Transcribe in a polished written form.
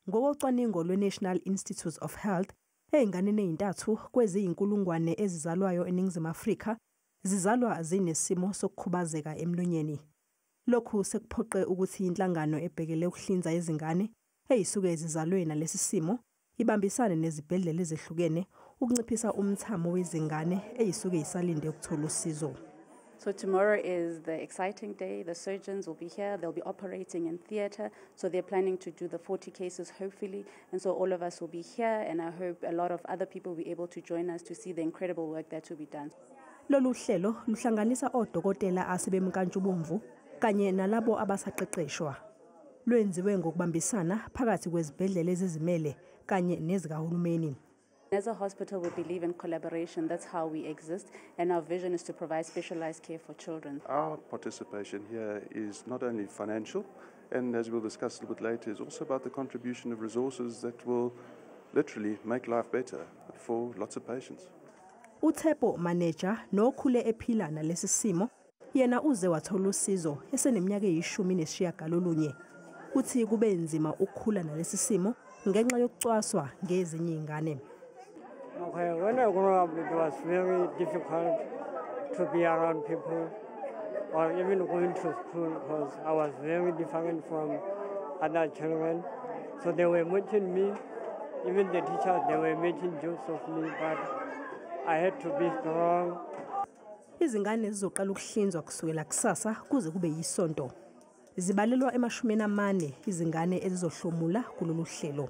Ngokocwaningo lwe-National Institutes of Health, ezinganeni ezintathu kweziyinkulungwane ezizalwayo eNingizimu Afrika zizalwa zinesimo sokukhubazeka emlonyeni. Lokhu sekuphoqe ukuthi inhlangano ebhekele ukuhlinza izingane ezisuke zizalwe nalesi simo ibambisane nezibhedlela ezehlukene ukunciphisa umthamo wezingane ezisuke zisalinde ukuthola usizo. So tomorrow is the exciting day. The surgeons will be here. They'll be operating in theatre. So they're planning to do the 40 cases, hopefully. And so all of us will be here, and I hope a lot of other people will be able to join us to see the incredible work that will be done. Lolu hlelo luhlanganisa odokotela asebemnkantshubomvu kanye nalabo abasaqeqeshwa. Lwenziwe ngokubambisana phakathi kwezibhedlela ezizimele kanye nezikahulumeni. As a hospital, we believe in collaboration. That's how we exist. And our vision is to provide specialized care for children. Our participation here is not only financial, and as we'll discuss a little bit later, is also about the contribution of resources that will literally make life better for lots of patients. uThepo Manager nokhule ephila nalesi simo, yena uze wathola usizo eseneminyaka eyi-19. Uthi kube nzima ukukhula nalesi simo ngenxa yokucwaswa ngezinye izingane. Okay, when I grew up, it was very difficult to be around people or even going to school because I was very different from other children. So they were mocking me, even the teachers, they were making jokes of me, but I had to be strong. Izingane zizoqala ukuhlinzwa kusukela kusasa kuze kube yisonto. Zibalelwa ema-40 izingane ezizohlomula kulolu hlelo.